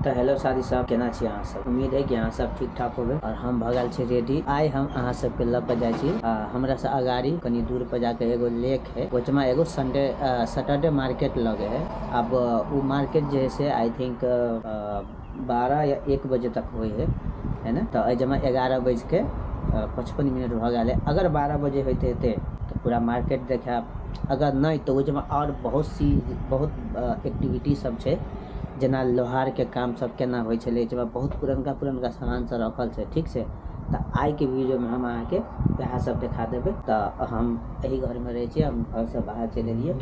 तो हेलो साथी सब, केना छी अहाँ सब? उम्मीद है कि अहाँ सब ठीक ठाक होबे। और हम भऽ गेल छी रेडी। आइ हम अहाँ सबके लऽ के जाइ छी हमरा से अगाड़ी कनी दूर पर जाके एगो लेक है, ओहिमे एगो संडे सैटरडे मार्केट लगे है। अब वो मार्केट जे है से I think 12 या 1 बजे तक होइ है ना। तो एहिमे 11:55 भऽ गेल है। अगर 12 बजे होते हेतै तो पूरा मार्केट देखायब, अगर नहीं तो ओहिमे और बहुत सी बहुत एक्टिविटी सब छै, जेना लोहार के काम सब केना होइ छलै, जाहिमे बहुत पुरनका पुरनका सामान सब रखल छै। ठीक छै, तऽ आइ के वीडियो में हम अहाँके वएह सब देखा देबै। तऽ हम एही घर में रहै छियै, हम घर से बाहर चलि एलियै।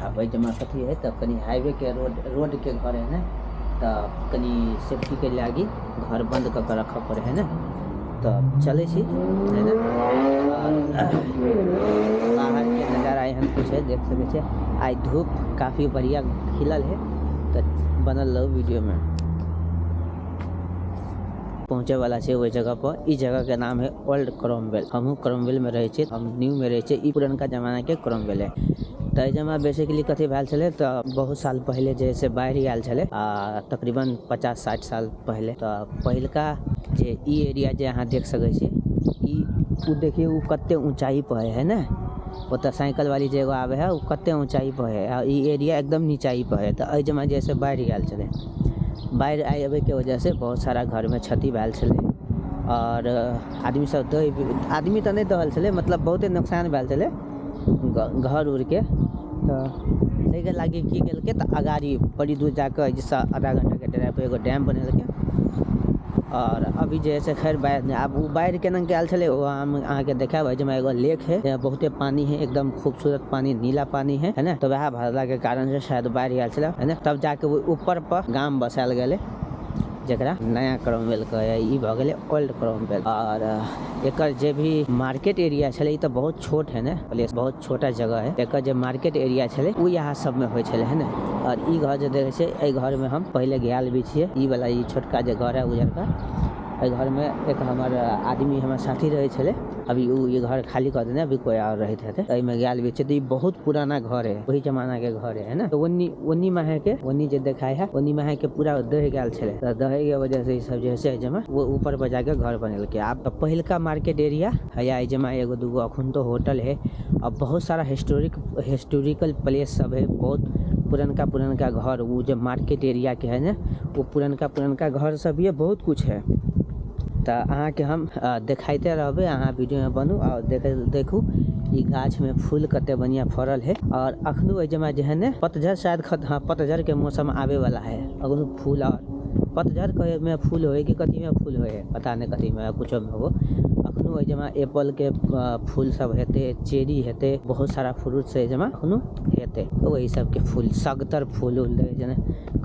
आब एहिमे कथी है तऽ कनि हाईवे के रोड के घर है ने, तऽ कनि सेफ्टी के लागी घर बंद कऽ के रखऽ पड़ै है ने। तऽ चलै छी है ने। बाहर के नजारा एहन कुछ है, देख सकै छियै। आइ धूप काफी बढ़िया खिलल है, तऽ बनल रहू वीडियो में। पहुँचे वाला छै ओहि जगह पर। ई जगह के नाम है ओल्ड क्रॉमवेल। हमहूँ क्रॉमवेल में रहै छी, हम न्यू में रहै छी। ई पुरनका जमाना के क्रॉमवेल है। तऽ एहिमे बेसिकली कथी भेल छलै तऽ बहुत साल पहिले जे से बाढ़ि आयल छलै, आ तकरीबन 50-60 साल पहिले। तऽ पहिलका जे ई एरिया जे अहाँ देख सकै छी, ई ओ देखियौ ओ कते ऊँचाई पर है ने। ओतऽ साइकिल वाली जे एगो आबै है ओ कते ऊँचाई पर है, आ ई एरिया एकदम नीचाई पर है। तऽ एहिमे जे से बाढ़ि आयल छलै, बाढ़ि आबैके वजह से बहुत सारा घरमे क्षति भेल छलै और आदमी सब आदमी तऽ नहि दहल छलै, मतलब बहुते नुकसान भेल छलै घर उरके। तऽ ताहिके लागी की केलकै तऽ अगाड़ी बड़ी दूर जाकऽ जैसे आधा घंटाके ड्राइव पर एगो डैम बनेलकै। और अभी जे है से खैर बाढ़ि नहि, आब ओ बाढ़ि केना के आयल छलै ओ हम अहाँके देखायब। एहिमे एगो लेक है, बहुते पानी है, एकदम खूबसूरत पानी, नीला पानी है ने। तऽ वएह भरला के कारण से शायद बाढ़ि आयल छलै है ने। तब जाके ओ ऊपर पर गाम बसायल गेलै, जकरा नया क्रॉमवेल कहै। ई भऽ गेलै ओल्ड क्रॉमवेल। और एकर जे भी मार्केट एरिया छलै, ई तऽ बहुत छोट है ने प्लेस, बहुत छोटा जगह है। एकर जे मार्केट एरिया छलै ओ यहाँ सब में होइ छलै है ने। और ई घर जे देखै छियै, एहि घर में हम पहिले गेल भी छियै। ई वाला ई छोटका जे घर है उजरका, एहि घर में एक हमर आदमी हमर साथी रहै छलै। अभी ओ ई घर खाली कऽ देने, अभी कोई और रहैत हेतै। एहिमे गेल भी छियै। तऽ ई बहुत पुराना घर है, वही जमाना के घर है ने। तऽ ओन्नी में है के, ओन्नी जे देखाय है ओन्नी में है के पूरा दहि गेल छलै। तऽ दहे के वजह से ई सब जे है से एहिमे वो ऊपर पर जाके घर बनेलकै। आब तऽ पहिलका मार्केट एरिया है, एहिमे एगो दूगो अखन तो होटल है और बहुत सारा हिस्टोरिकल प्लेस सब है। बहुत पुरनका पुरनका घर, वो जो मार्केट एरिया के है ने, वो पुरनका पुरनका घर सब ये बहुत कुछ है। तऽ अहाँके हम देखाइते रहबै, अहाँ वीडियो में बनू और देखू ई गाछ में फूल कते बढ़िया फड़ल है। और अखनो एहिमे जे है ने पतझड़ शायद हाँ, पतझड़ के मौसम आबे वाला है। अखनो फूल और पतझड़ के में फूल होए कि कथी में फूल होए पता नहीं, कथी में कुछो में हो। अखनो एहिमे एप्पल के फूल सब हेतै, चेरी हेतै, बहुत सारा फ्रूट से एहिमे अखनो हेतै। तऽ वही सब के फूल, सगतर फूल उल दै जेना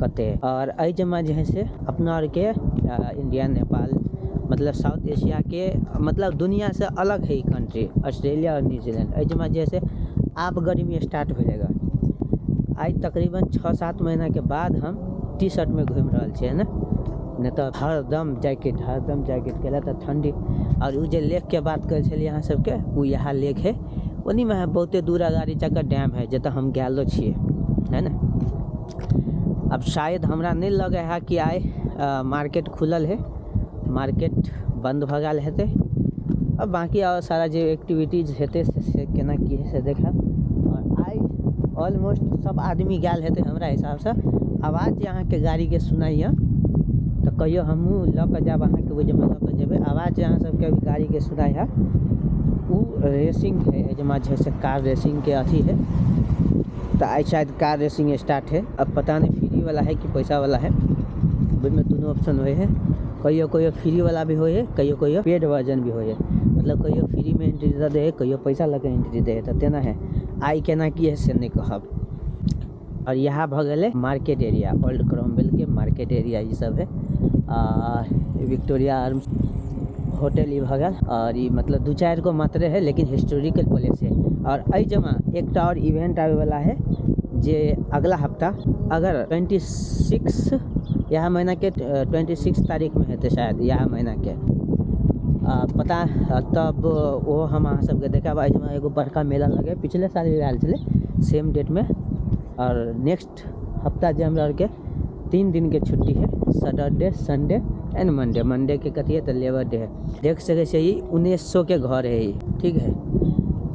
कते। और एहिमे जे है से अपना आर के इंडिया, नेपाल, मतलब साउथ एशिया के, मतलब दुनिया से अलग है ई कंट्री, ऑस्ट्रेलिया और न्यूजीलैंड। एहिमे जे है से आब गर्मी स्टार्ट हो जाएगा। आइ तकरीबन 6-7 महीना के बाद हम टी शर्ट में घूमि रहल छियै ने, नहीं तऽ हरदम जैकेट, हरदम जैकेट केला तऽ ठंडी। और उ जे लेक के बात करै छलियै अहाँ सबके, उ इएह लेक है। ओनीमे है बहुते दूर अगाड़ी जाके डैम है, जतऽ हम गेलो छियै है ने। अब शायद हमरा नहीं लगे है कि आइ मार्केट खुलल है, मार्केट बंद भऽ गेल हेतै। अब बाकी और सारा जे एक्टिविटीज हेतै से केना की है से देखायब। और आइ ऑलमोस्ट सब आदमी गेल हेतै हमरा हिसाबसँ। आवाज जे अहाँके गाड़ीके सुनाइए तऽ कहियो हमहूँ लऽ कऽ जायब अहाँके, ओहि जमा लऽ कऽ जेबै। आवाज जे अहाँ सबके अभी गाड़ीके सुनाइ है उ रेसिंग है, एहिमे जे है से कार रेसिंग के अथी है। तऽ आइ शायद कार रेसिंग स्टार्ट है। अब पता नहीं फ्री वाला है कि पैसा वाला है, ओहिमे दुनू ऑप्शन होइ है। कहियो कहियो फ्री वाला भी होइ है, कहियो कहियो पेड वर्जन भी होइ है। मतलब कहियो फ्री में एंट्री दऽ दे है, कहियो पैसा लऽ के एंट्री दे है। तऽ तेना है, आइ केना की है से नहीं कहब। और यहाँ भऽ गेलै मार्केट एरिया, ओल्ड क्रॉमवेल के मार्केट एरिया ई सब है। विक्टोरिया आर्म्स होटल ई भऽ गेल। और ई मतलब 2-4 गो मात्रे है, लेकिन हिस्टोरिकल प्लेस है। और एहि जमा एकटा और इवेंट आबै वाला है जे अगला हफ्ता, अगर 26 यह महीना के 26 तारीख में हेतै शायद, यह महीना के पता, तब ओ हम अहाँ सबके देखायब। एहिमे एगो बड़का मेला लगे, पिछले साल भी आयल छलै सेम डेट में। और नेक्स्ट हफ्ता जे हमरा आरके 3 दिन के छुट्टी है, Saturday, Sunday and Monday. Monday के कथी है तो लेबर डे है। देख सके छियै ई 1900 के घर है ई, ठीक है,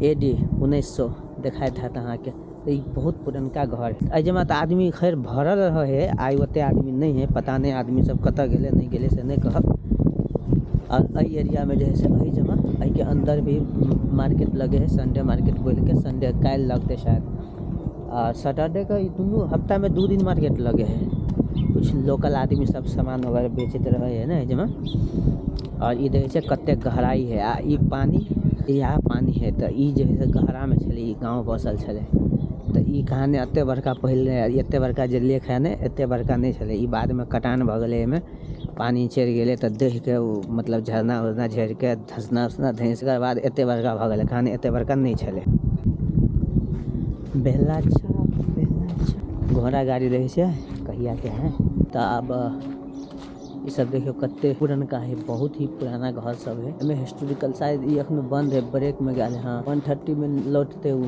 AD 1900 देखाइत हैत अहाँके। ई बहुत पुरनका घर है। एहि जमा तऽ आदमी खैर भरल रहे है, आइ ओते आदमी नहीं है, पता नहीं आदमी सब कतऽ गेलै नहीं गेलै से नहीं कहब। और एहि एरिया में जे है से एहि जमा एहि के अंदर भी मार्केट लगे है, संडे मार्केट बोल के, संडे काल्हि लगते शायद, आ सैटरडे के दुनू हफ्ता में 2 दिन मार्केट लगे है। कुछ लोकल आदमी सब सामान वगैरह बेचैत रहे है ना एहि जमा। और ई देखै छियै कते गहराई है, आ ई पानी, इएह पानी है, तऽ ई जे है से गहरा में छलै, ई गाँव बसल छलै। तऽ ई कहानी एते बड़का पहिले, एते बड़का जे लेक है ने, एते बड़का नहि छलै, ई बाद में कटान भऽ गेलै, एहिमे पानी चढ़ि गेलै तऽ दहि के ओ मतलब झरना उरना झरि के धसना उसना धसि के बाद एते बड़का भऽ गेलै, कहानी एते बड़का नहि छलै। बेला चाप, बेला चाप, घोड़ा गाड़ी रहै छै कहिया के है। तऽ आब ई सब देखियौ कते पुरनका है, बहुत ही पुराना घर सब है। एहिमे हिस्टोरिकल शायद ई अखनो बंद है, ब्रेक में गेल है, हाँ 1:30 में लौटते उ।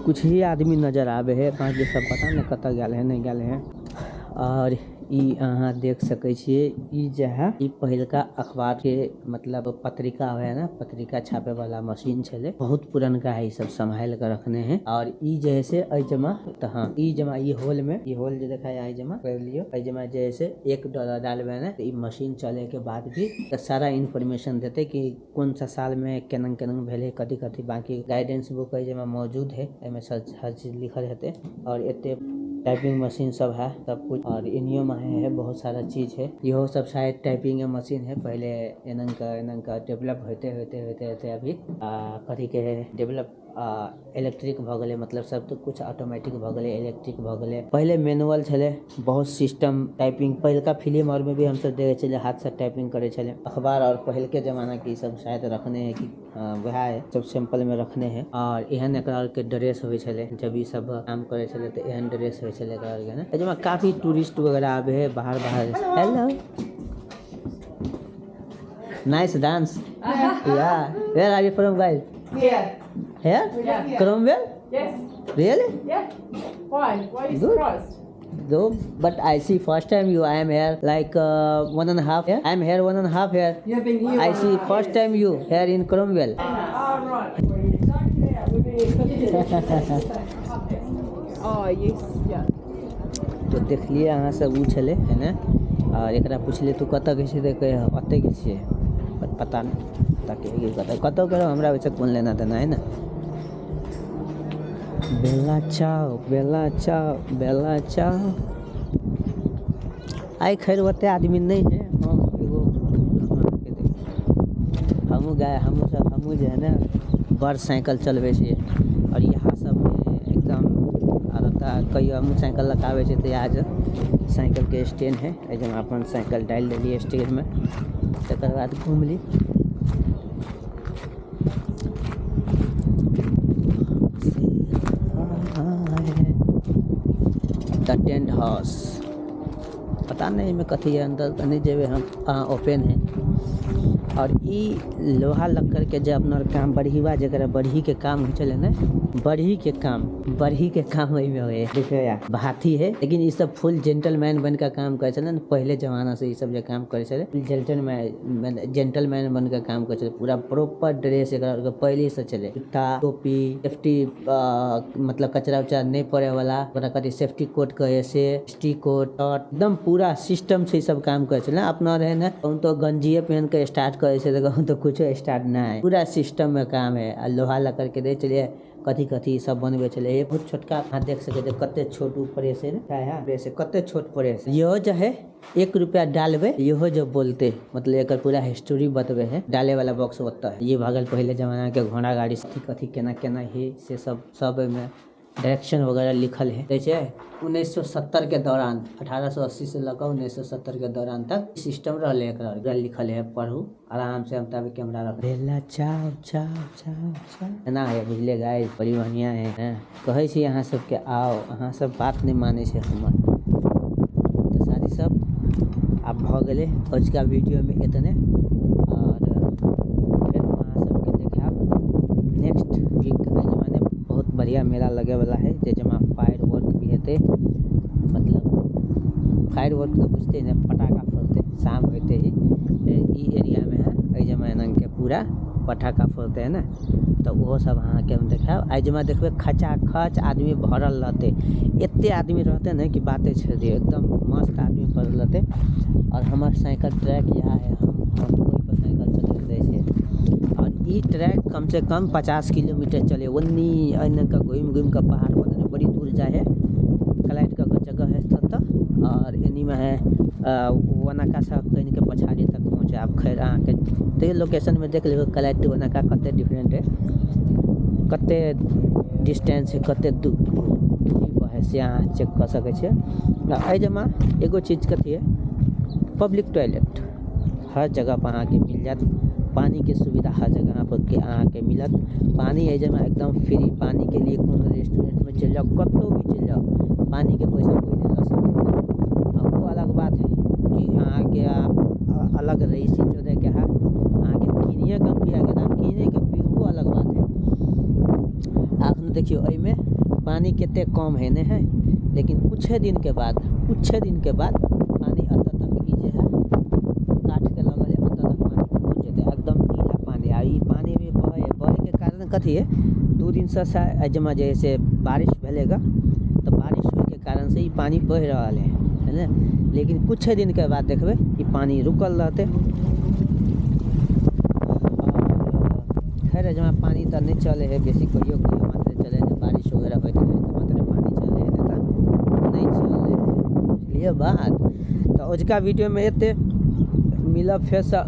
कुछ ही आदमी नजर आवे है, बाकी सब पता नहीं कतऽ गेल है नहीं गेल है। और ई अहाँ देख सकै छियै, ई जे है ई पहिलका अखबार के मतलब पत्रिका है ना, पत्रिका छापे वाला मशीन छलै, बहुत पुरनका है, ई सब सम्हाल के रखने है। और ई जे है से एहि जमा तऽ हाँ ई जमा ई हॉल में, ई हॉल जे देखाय एहि जमा कर लियौ, एहि जमा जे है से $1 डालबै ने तऽ ई मशीन चले के बाद भी तऽ सारा इन्फॉर्मेशन देतै कि कोन सा साल में केना केना भेलै, कथी कथी। बाकी गाइडेंस बुक एहि जमा मौजूद है, एहिमे हर चीज लिखल हेतै। और एते टाइपिंग मशीन सब है सब कुछ, और इनियो में है बहुत सारा चीज है। इहो सब शायद टाइपिंग मशीन है, पहले एनन का डेवलप होते होते होते होते अभी कथी के है डेवलप इलेक्ट्रिक भऽ गेलै, मतलब सब तो कुछ ऑटोमेटिक भऽ गेलै, इलेक्ट्रिक भऽ गेलै। पहिले मैनुअल छलै बहुत सिस्टम टाइपिंग, पहिलका फिल्म और में भी हमसब देखै छलियै हाथ से टाइपिंग करै छलै अखबार। और पहिलके जमाना के ई सब शायद रखने है कि वएह है, सब सैंपल में रखने है। और एहन एकरा आर के ड्रेस होइ छलै जब ई सब काम करै छलै, तऽ एहन ड्रेस होइ छलै एकरा आर के ने। एहिमे काफी टूरिस्ट वगैरह आबै है बाहर बाहर। Hello, nice dance. Yeah, where are you from guys? Here. Here? Yeah. Cromwell? Yes. Really? Yeah. Why? Why are you Good. surprised? Though, but I see first time you. I am here like 1.5 year. I am here 1.5 year. You've been here. I see first time you here in Cromwell. Oh, right. Don't get out. We've been here 50 years. Oh, yes. Yeah. तो देखलिए अहाँ सब उ छलै है ने। और एकरा पुछलिए तू कतऽ के छियै, तऽ कहै ओतऽ के छियै, पर पता नहि कतऽ के कतऽ कतऽ के हमरा ओहिसँ कोन लेना देना है ने। बेला चाओ, बेला चाओ, बेला चाओ। आइ खैर ओते आदमी नहीं है, हम एगो हमहूँ गाय हमहूँ सब हमहूँ जे है ने बड़ साइकिल चलबै छियै। और यहाँ सब एकदम कहियो हमहूँ साइकिल लऽ कऽ आबै छियै तऽ यहाँ साइकिल के स्टैंड है, एहि जमा अपन साइकिल डालि देलियै स्टैंड में, तकर बाद घुमली। द टेंट हाउस, पता नहीं एहिमे कथी है अंदर, तऽ नहि जेबै हम, ओपन है। और ई लोहा लक्कड़ के जे अपना काम बढ़ीवा जकरा बढ़ी के काम होइ छलै ने, बढ़ी के काम, बढ़ी के काम एहिमे होइ है। देखियौ यार भाथी है, लेकिन ई सब फुल जेंटलमैन बन के काम करै छलै ने पहिले जमाना से, ई सब जे काम करै छलै जेंटलमैन, जेंटलमैन बन के काम करै छलै, पूरा प्रॉपर ड्रेस एकरा पहिले से छलै, जूता टोपी सेफ्टी मतलब कचरा उचरा नहीं पड़े वाला, ओकरा कथी सेफ्टी कोट कहे से, सेफ्टी कोट एकदम पूरा सिस्टम से ई सब काम करै छलै। अपना रहे ने कहूँ तो गंजिए पहन के स्टार्ट करै छै, कहूँ तो कुछो स्टार्ट नहीं है, पूरा सिस्टम में काम है। आ लोहा लकड़ के दै छलियै कथी कथी सब बनबै छलै। ये बहुत छोटका अहाँ देख सकै छियै कते छोट ऊ प्रेस है ने, प्रेस कते छोट प्रेस। इहो जे है 1 रुपया डालबै इहो जो बोलते मतलब एकर पूरा हिस्ट्री बतबै है। डाले वाला बॉक्स ओतऽ है। ये भागल पहिले जमाना के घोड़ा गाड़ी कथी कथी केना केना है से सब सब एहिमे डायरेक्शन वगैरह लिखल है। देखै 1970 के दौरान 1880 से लऽ कऽ 1970 के दौरान तक सिस्टम रहलै, एकरा लिखल है। पढ़ू आराम से, हम तब कैमरा रख। बेला चाव चाव चाव चाव एना है बुझलियै गाइस, बड़ी बढ़िया है। कहै छी अहाँ सबके आओ, अहाँ सब बात नहि मानै छै हमर। तऽ साथी सब आब भऽ गेलै अजुका वीडियोमे एतने, और फेर अहाँ सबके देखायब नेक्स्ट वीक। एहि जमाने बहुत बढ़िया मेला लगे वाला है, जे जमा फायर वर्क भी हेतै। मतलब फायर वर्क तऽ बुझते ने, पटाखा फोड़ते शाम होते ही ई एरिया में है। एहि जमाना के पूरा पटाखा फोड़ते है ने, तऽ ओहो सब अहाँके हम देखायब। एहि जमा देखबै खचाखच आदमी भरल रहतै, एते आदमी रहतै ने कि बाते छोड़ि दियौ, एकदम मस्त आदमी भरल रहतै। और हमर साइकिल ट्रैक इएह है, हम ओहिपर साइकिल चलबैत रहै छियै। और ई ट्रैक कम से कम 50 किलोमीटर चले, ओन्नी एने के घुमि घुमि कऽ पहाड़ पर बड़ी दूर जाइ है, कलाइट कऽ के जगह है ततऽ। और एनीमे है वनाका से कनिके पछाड़ी तक पहुँचे। आब खैर अहाँके तैयो लोकेशनमे देख लेबै कलाइट वनाका कते डिफरेंट है, कते डिस्टेंस है, कते दूरी पर है, से अहाँ चेक कऽ सकै छियै। आ एहि जमा एगो चीज कथी है, पब्लिक टॉयलेट हर जगह पर अहाँके मिल जायत। पानी के सुविधा हर जगह पर के अहाँके मिलत। पानी एहि जमा एकदम फ्री, पानी के लिए कोनो रेस्टोरेंट में चलि जाउ, कतहु भी चलि जाउ, पानी के पैसा कोइ नहि लऽ सकैए। आ ओ अलग बात है कि अहाँके अलग रईसी चोदयके है, अहाँके किनिए के पियैके दाम, किने के पीबू अलग बात है। अखन देखियौ एहिमे पानी कते कम है नहि है, लेकिन कुछे दिन के बाद, कुछे दिन के बाद पानी एतऽ तक ई जे है काठ के लगल है, एतऽ तक पानी पहुँच जेतै, एकदम नीला पानी। आ ई पानी भी बहै है, बहै के कारण कथी है, 2 दिन से एहि जमा जे है से बारिश भेलै ग, तऽ बारिश होइके कारण से ई पानी बहि रहल है, है ने। लेकिन कुछ दिन के बाद देखबै ई पानी रुकल रहतै। खैर जमा पानी तऽ नहि चलै है बेसी, कहियो कहियो मात्र चलै है, बारिश वगैरह होइत रहै तऽ मात्र पानी चलै है, नहि तऽ नहि चलै है। बुझलियै बात। तऽ अजुका वीडियोमे एते, मिलब फेरसँ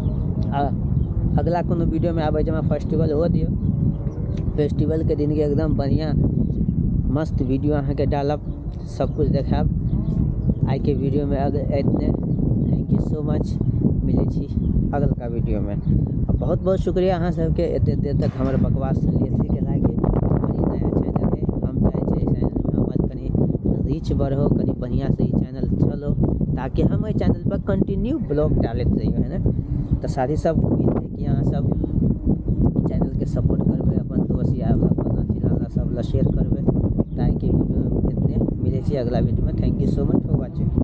अगला कोनो वीडियोमे। आबै जमा फेस्टिवल हो दियौ, फेस्टिवलके दिनके एकदम बढ़िआँ मस्त वीडियो अहाँके डालब, सब कुछ देखायब। आइके वीडियोमे एतने, thank you so much, मिलै छी अगलका वीडियोमे। बहुत बहुत शुक्रिया अहाँ सबके एते देर तक हमर बकवास सुनलियै, से लागे हमर ई नया चैनल है, हम चाहै छियै एहि चैनलमे हमर कनि रीच बढ़ो, कनि बढ़िआँसँ ई चैनल चलो, ताकि हम एहि चैनल पर कंटिन्यू ब्लॉग डालैत रहियै, है ने। तऽ साथी सब उम्मीद है कि अहाँ सब ई चैनलके सपोर्ट करबै, अपन दोस्त यार फलाना चिलाना सब लए शेयर करबै। ताकि वीडियो एतने, मिलै छी अगला वीडियोमे। Thank you so much for watching.